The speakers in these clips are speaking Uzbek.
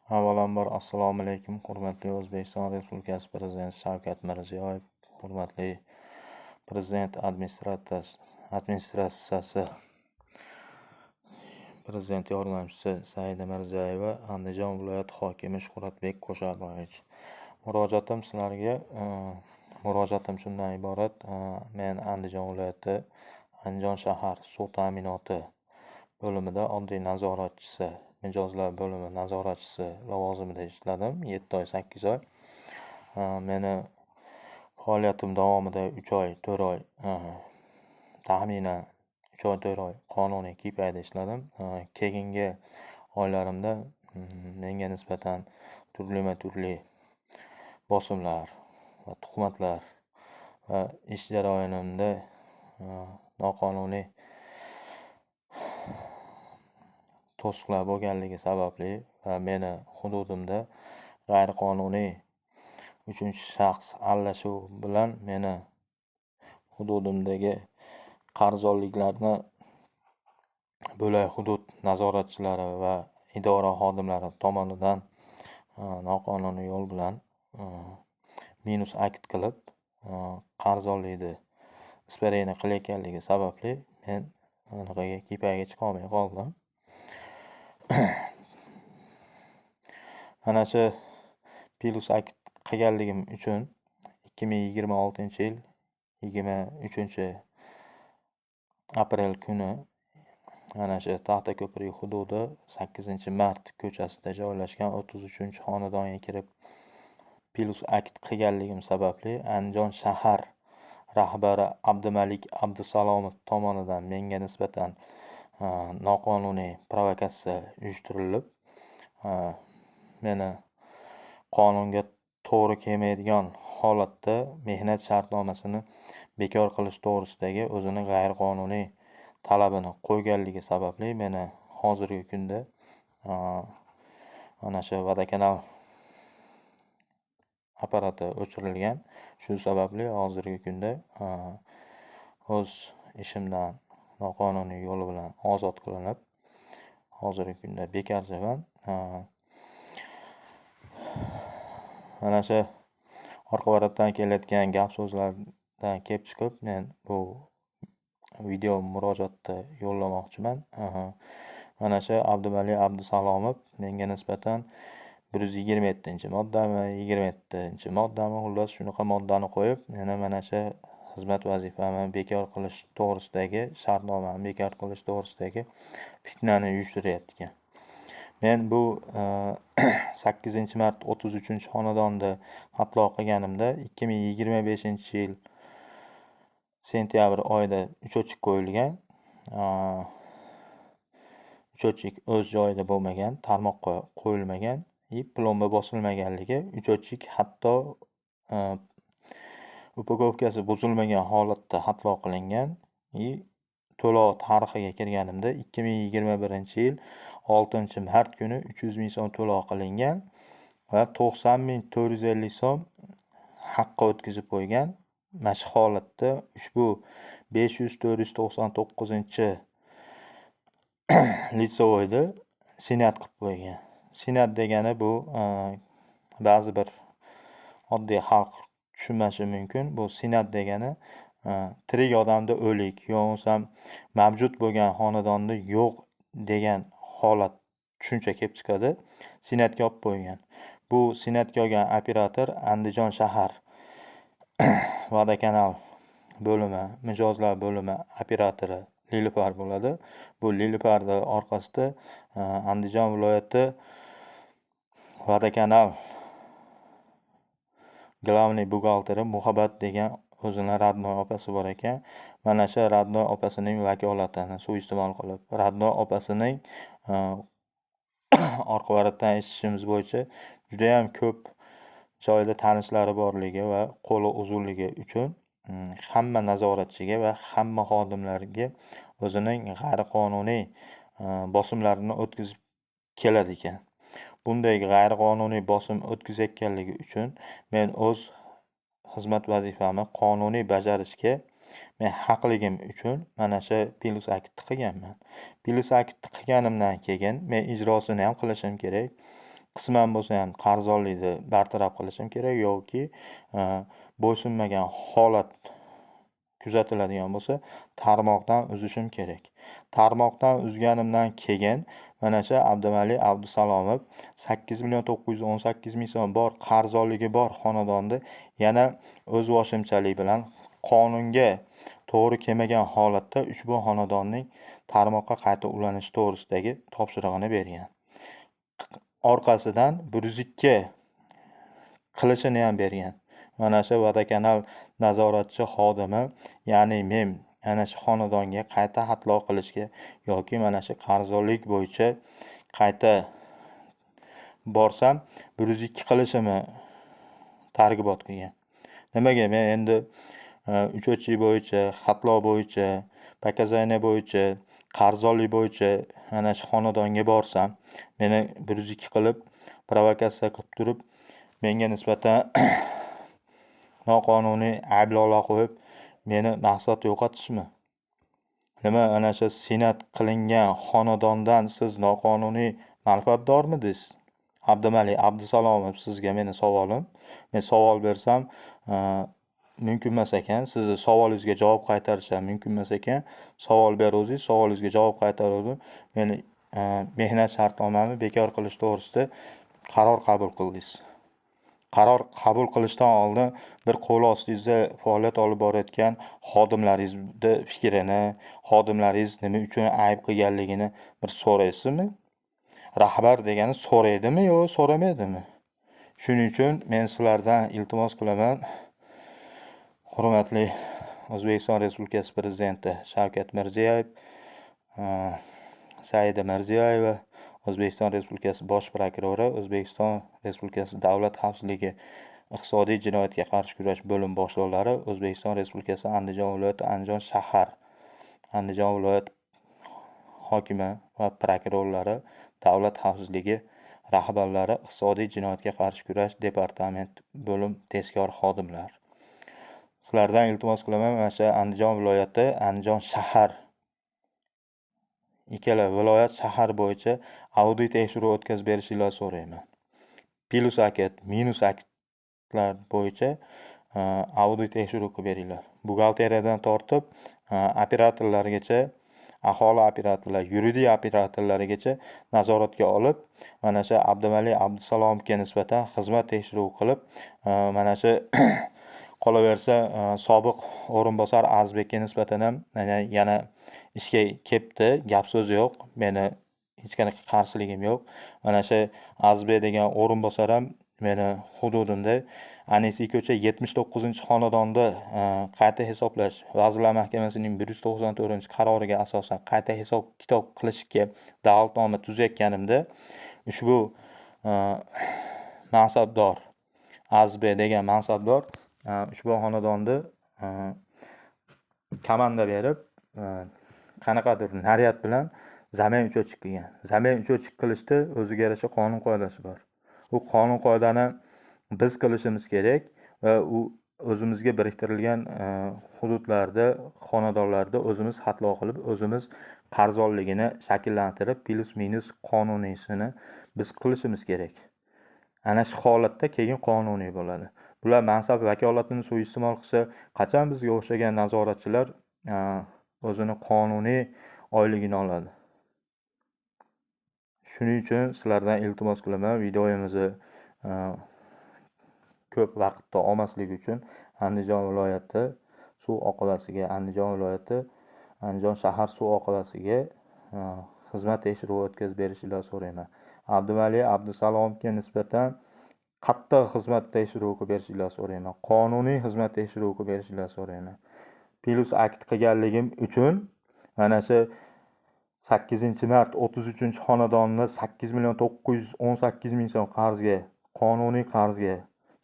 Avvalambor, assalomu alaykum, hurmatli O'zbekiston Respublikasi Prezidenti Shavkat Mirziyoyev, hurmatli Prezident administratsiyasi Prezident yordamchisi Saida Mirziyoyeva, Andijon viloyati hokimi Shuhratbek Koshaboyevich. Murojaatim sizlarga, murojaatim shundan iborat: men Andijon viloyati Andijon shahar suv ta'minoti bo'limida oddiy nazoratchisi, mijozlar bo'limi nazoratchisi lavozimida ishladim 7 oy, 8 oy. Meni faoliyatim davomida 3 oy, 4 oy, taxminan 3 oy, 4 oy qonuniy KPIda ishladim. Keyingi oylarimda menga nisbatan turlima-turli bosimlar va tuhmatlar va ish jarayonimda noqonuniy to'siqlar bo'lganligi sababli va meni hududimda g'ayriqonuniy uchinchi shaxs aralashuv bilan meni hududimdagi qarzdorliklarni bo'lak hudud nazoratchilari va idora xodimlari tomonidan noqonuniy yo'l bilan minus akt qilib qarzdorlikni isparena qilayotganligi sababli men anaqaga KPIga chiqolmay qoldim. Mana shu plus akt qilganligim uchun 2026-yil 23 aprel kuni mana shu Taxtako'prik hududi 8-mart ko'chasida joylashgan 33-xonadonga kirib plus akt qilganligim sababli Andijon shahar rahbari Abdumalik Abdusalomov tomonidan menga nisbatan noqonuniy provokatsiya uyushtirilib, meni qonunga to'g'ri kelmaydigan holatda mehnat shartnomasini bekor qilish to'g'risidagi o'zini g'ayriqonuniy talabini qo'yganligi sababli meni hozirgi kunda mana shu vodokanal apparati o'chirilgan. Shu sababli hozirgi kunda o'z ishimdan noqonuniy yo'l bilan ozod qilinib, hozirgi kunda bekarchiman. Mana shu orqa kelayotgan gap so'zlardan kelib chiqib, men bu video murojaatni yo'llamoqchiman. Mana shu Abdumalik Abdusalomov menga nisbatan 127-moddami, 27-moddami, xullas shunaqa moddani qo'yib, meni mana shu xizmat vazifamni bekor qilish to'g'risidagi shartnomani bekor qilish to'g'risidagi fitnani uyushtiryapti ekan. Men bu 8-mart 33-xonadonda xatlov qilganimda 2025-yil sentyabr oyida учетчик qo'yilgan. Учетчик o'z joyida bo'lmagan, tarmoqqa qo'yilmagan и plomba bosilmaganligi, учетчик hatto упаковка si buzilmagan holatda xatlov qilingan и to'lov tarixiga kirganimda 2021-yil 6-mart kuni 300 ming so'm to'lov qilingan va 90 450 so'm haqqa o'tkazib qo'ygan. Mana shu holatda ushbu 500 499 лицевой ni снят qilib qo'ygan. Снят degani bu ba'zi bir oddiy xalq tushunmashi mumkin. Bu снят degani tirik odamda o'lik yo bo'lmasam mavjud bo'lgan xonadonda yo'q degan holat, tushuncha kelib chiqadi. Снять ga olib qo'ygan. Bu снять ga olgan operator Andijon shahar vodokanal bo'limi, mijozlar bo'limi operatori Lilufar bo'ladi. Bu Lilufarni orqasida Andijon viloyati vodokanal главный buxgalteri Muhabbat degan o'zini родной opasi bor ekan. Mana shu родной opasining vakolatini suiiste'mol qilib, родной opasining orqa eshitishimiz bo'yicha judayam ko'p joyda tanishlari borligi va qo'li uzunligi uchun hamma nazoratchiga va hamma xodimlarga o'zining g'ayriqonuniy bosimlarini o'tkazib keladi ekan. Bunday g'ayriqonuniy bosim o'tkazayotganligi uchun men o'z xizmat vazifamni qonuniy bajarishga men haqligim uchun mana shu plyus aktni qilganman. Plyus aktni qilganimdan keyin men ijrosini ham qilishim kerak. qisman bo'lsa ham qarzdorlikni bartaraf qilishim kerak yoki bo'ysunmagan holat kuzatiladigan bo'lsa, tarmoqdan uzishim kerak. Tarmoqdan uzganimdan keyin mana shu Abdumalik Abdusalomov 8 918 ming so'm bor qarzdorligi bor xonadonda yana o'zboshimchalik bilan qonunga to'g'ri kelmagan holatda ushbu xonadonning tarmoqqa qayta ulanishi to'g'risidagi topshirig'ini bergan. Orqasidan 102 qilishini ham bergan. Mana shu vodokanal nazoratchi xodimi, ya'ni men ana shu xonadonga qayta xatlov qilishga yoki mana shu qarzdorlik bo'yicha qayta borsam 102 qilishimni targ'ibot qilgan. Nimaga men endi uchotchi bo'yicha, xatlov bo'yicha, показания bo'yicha, qarzdorlik bo'yicha ana shu xonadonga borsam, meni 102 qilib provokatsiya qilib turib, menga nisbatan noqonuniy ayblovlar qo'yib, meni maqsad yo'qotishmi? Nima ana shu senat qilingan xonadondan siz noqonuniy manfaatdormidingiz? Abdumalik Abdusalomov, sizga meni savolim. Men savol bersam mumkin emas ekan, sizni savolingizga javob qaytarish ham mumkin emas ekan. Savol beruvdingiz, savolingizga javob qaytaruvdim. Meni mehnat shartnomamni bekor qilish to'g'risida qaror qabul qildingiz. Qaror qabul qilishdan oldin bir qo'l ostingizda faoliyat olib borayotgan xodimlaringizni fikrini, xodimlaringiz nima uchun ayb qilganligini bir so'raysizmi? Rahbar degani so'raydimi yo so'ramaydimi? Shuning uchun men sizlardan iltimos qilaman. Hurmatli O'zbekiston Respublikasi Prezidenti Shavkat Mirziyoyev, Saida Mirziyoyeva, O'zbekiston Respublikasi Bosh prokurori, O'zbekiston Respublikasi Davlat xavfsizligi iqtisodiy jinoyatga qarshi kurash bo'lim boshliqlari, O'zbekiston Respublikasi Andijon viloyati Andijon shahar, Andijon viloyat hokimi va prokurorlari, davlat xavfsizligi rahbarlari, iqtisodiy jinoyatga qarshi kurash departament bo'lim tezkor xodimlar. Sizlardan iltimos qilaman, mana shu Andijon viloyati, Andijon shahar, ikkala viloyat shahar bo'yicha audit tekshiruv o'tkazib berishingizni so'rayman. Plus akt, minus aktlar bo'yicha audit tekshiruv qilib beringlar. Buxgalteriyadan tortib operatorlargacha, aholi operatorlar, yuridik operatorlarigacha nazoratga olib, mana shu Abdumalik Abdusalomovga nisbatan xizmat tekshiruvi qilib, mana shu qolaversa sobiq o'rinbosar Azizbekka nisbatan ham yana ishga ketdi, gap so'z yo'q, meni hech qanaqa qarshiligim yo'q. Mana shu Azizbek degan o'rinbosar ham meni hududimda Anisiy ko'cha 79-xonadonda qayta hisoblash Vazirlar Mahkamasining 194-qaroriga asosan qayta hisob kitob qilishga dalolatnoma tuzayotganimda ushbu mansabdor Azizbek degan mansabdor ushbu xonadonda komanda berib qanaqadir naryad bilan zamin uchotchik qilgan. Zamin uchotchik qilishda o'ziga yarasha qonun qoidasi bor. U qonun qoidani biz qilishimiz kerak va u o'zimizga biriktirilgan hududlarda, xonadonlarda o'zimiz xatlov qilib, o'zimiz qarzdorligini shakllantirib, plus minus qonuniysini biz qilishimiz kerak. Ana shu holatda keyin qonuniy bo'ladi. Bular mansab vakolatini suiiste'mol qilsa, qachon bizga o'xshagan nazoratchilar o'zini qonuniy oyligini oladi? Shuning uchun sizlardan iltimos qilaman, videomizni ko'p vaqtda olmaslik uchun Andijon viloyati suv oqavasiga, Andijon viloyati Andijon shahar suv oqavasiga xizmat tekshiruvi o'tkazib berishingizni so'rayman. Abdumalik Abdusalomovga nisbatan qattiq xizmat tekshiruvi qilib berishingizni so'rayman. Qonuniy xizmat tekshiruvi qilib berishingizni so'rayman. Plus akt qilganligim uchun mana shu 8-mart 33-xonadonni 8 918 ming so'm qarzga, qonuniy qarzga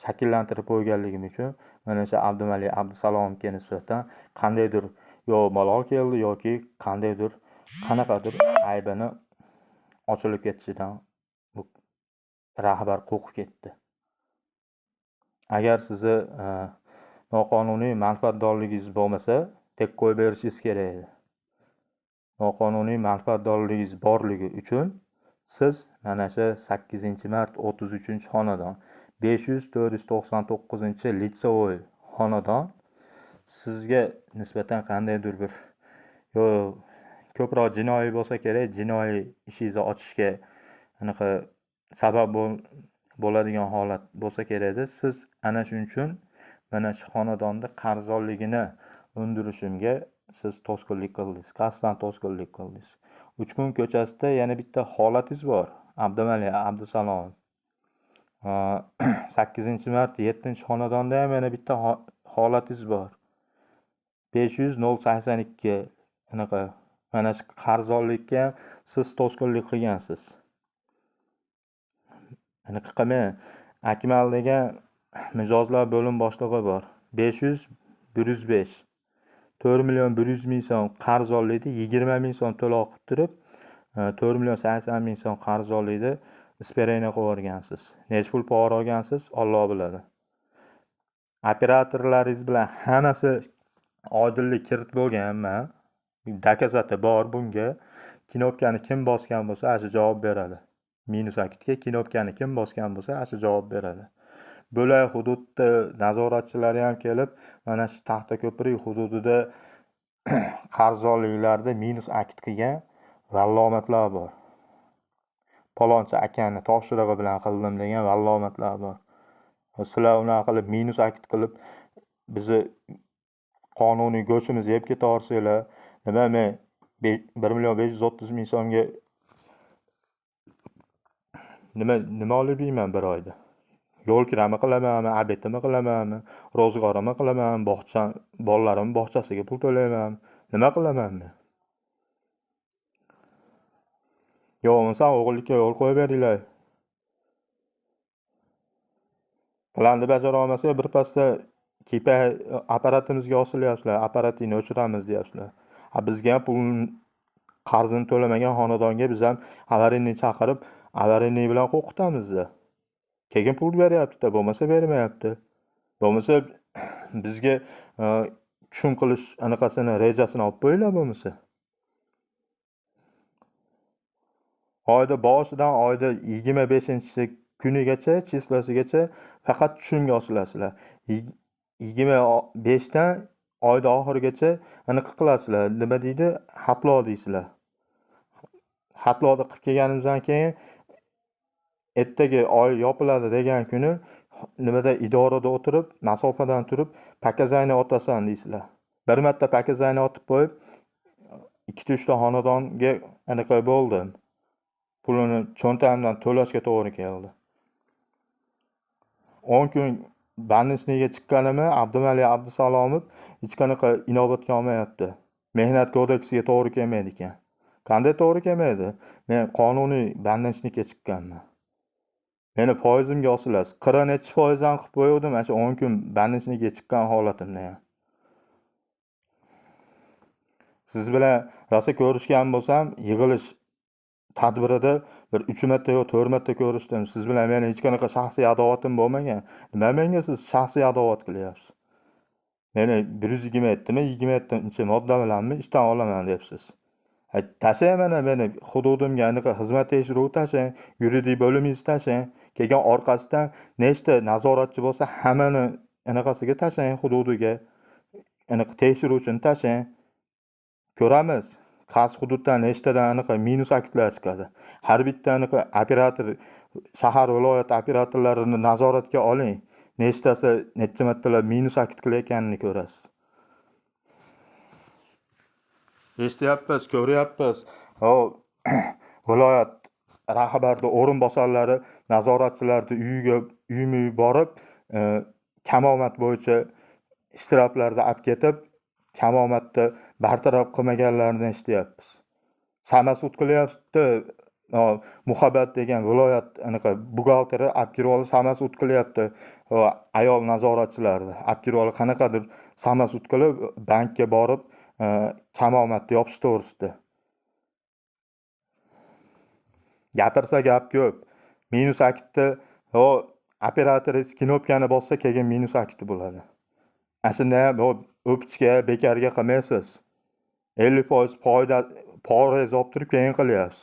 shakllantirib qo'yganligim uchun mana shu Abdumalik Abdusalomovga nisbatan qandaydir yo malol keldi yoki qandaydir qanaqadir aybini ochilib ketishidan bu rahbar qo'rqib ketdi. Agar sizni noqonuniy manfaatdorligingiz bo'lmasa, tek qo'yib berishingiz kerak edi. Noqonuniy manfaatdorligingiz borligi uchun Siz mana shu 8-mart 33-xonadon 500-499-litsevoy xonadon sizga nisbatan qandaydir bir yo ko'proq jinoiy bo'lsa kerak, jinoiy ishingizni ochishga anaqa sabab bo'ladigan holat bo'lsa kerakda. Siz ana shuning uchun mana shu xonadonda qarzdorligini undirishimga siz to'sqinlik qildingiz, qasddan to'sqinlik qildingiz. Uchkun ko'chasida yana bitta holatingiz bor, Abdumalik Abdusalomov. 8-mart 7-xonadonda ham yana bitta holatingiz bor. 500-082 anaqa mana shu qarzdorlikka ham siz to'sqinlik qilgansiz. Anaqa qilmang. Akmal degan mijozlar bo'lim boshlig'i bor. 500-105. 4 million 100 ming so'm qarzdorlikda 20 ming so'm to'lov qilib turib, 4 million 80 ming so'm qarzdorlikda isperayna qilib yuborgansiz. Necha pul pora olgansiz, Alloh biladi. Operatorlaringiz bilan hammasi oydinlik kiritib bo'lganman. Dokazati bor bunga. Knopkani kim bosgan bo'lsa, ana shu javob beradi. Minus aktga knopkani kim bosgan bo'lsa, ana shu javob beradi. Bo'lak hududda nazoratchilari ham kelib, mana shu Taxtako'prik hududida qarzdorliklarda minus akt qilgan vallomatlar bor. Palonchi akani topshirig'i bilan qildim degan vallomatlar bor. Sizlar unaqa qilib minus akt qilib bizni qonuniy go'shtimizni yeb ketaversanglar, nima men 1 million 530 ming so'mga nima olib yeyman bir oyda? Yo'l kirami qilamanmi, obedimi qilamanmi, ro'zg'orimi qilamanmi, bog'cha bolalarim bog'chasiga pul to'laymanmi, nima qilaman men? Yo, bo'lmasa o'g'illikka yo'l qo'yib beringlar. Planni bajara olmasa birpasda KPI apparatimizga osilyapsizlar, apparatingni o'chiramiz deyapsizlar. Ha, bizga ham pul qarzini to'lamagan xonadonga biz ham avarinni chaqirib, avarinni bilan qo'rqitamiz-da. Keyin pul beryapti-da, bo'lmasa bermayapti. Bo'lmasa bizga tushum qilish anaqasini, rejasini olib qo'yinglar bo'lmasa. Oyda boshidan oyda 25-kunigacha, chislasigacha faqat tushumga osilasizlar. 25dan oyda oxirigacha anaqa qilasizlar. Nima deydi? Xatlo deysizlar. Xatloda qilib kelganimizdan keyin ertaga oy yopiladi degan kuni nimada idorada o'tirib, masofadan turib pakazayni otasan deysizlar. Bir marta pakazayni otib qo'yib, 2-3 ta xonadonga anaqa bo'ldi. Pulini cho'ntagimdan to'lashga to'g'ri keldi. 10 kun больничныйga chiqqanimni Abdumalik Abdusalomov hech qanaqa inobatga olmayapti. Mehnat kodeksiga to'g'ri kelmaydi ekan. Qanday to'g'ri kelmaydi? Men qonuniy больничныйga chiqqanman. Meni foizimga osilasiz. 40 nechi foizdan qilib qo'yuvdim, mana shu 10 kun больничныйga chiqqan holatimda ham. Siz bilan rosa ko'rishgan bo'lsam, yig'ilish tadbirida bir 3 marta yo 4 marta ko'rishdim. Siz bilan meni hech qanaqa shaxsiy adovatim bo'lmagan. Nima menga siz shaxsiy adovat qilyapsiz? Meni 127 mi, 27-modda bilanmi ishdan olaman deyapsiz. Tashlang mana meni hududimga anaqa xizmat tekshiruvi tashlang, yuridik bo'limingizni tashlang. Keyin orqasidan nechta nazoratchi bo'lsa hammani anaqasiga tashlang, hududiga anaqa tekshiruvchini tashlang. Ko'ramiz. Qaysi hududdan nechtadan anaqa minus aktlar chiqadi. Har bitta anaqa operator, shahar viloyat operatorlarini nazoratga oling. Nechtasi necha martalar minus akt qilayotganini ko'rasiz. Eshityapmiz, ko'ryapmiz. O viloyat rahbarida o'rinbosarlari nazoratchilarni uyiga uyma-uy borib, kamomat bo'yicha ishtiroblarda olib ketib, kamomatni bartaraf qilmaganlarini eshityapmiz. Samasud qilyapti. Muhabbat degan viloyat anaqa buxgalteri olib kirib olib samasud qilyapti. Ayol nazoratchilarni olib kirib olib qanaqadir samasud qilib bankka borib kamomatni yopish to'g'risida. Gapirsa gap ko'p. Minus aktni o operatoringiz knopkani bossa keyin minus akti bo'ladi. Aslida ham o'pichga bekarga qilmaysiz. 50% foyda porangizni olib turib keyin qilyapsiz.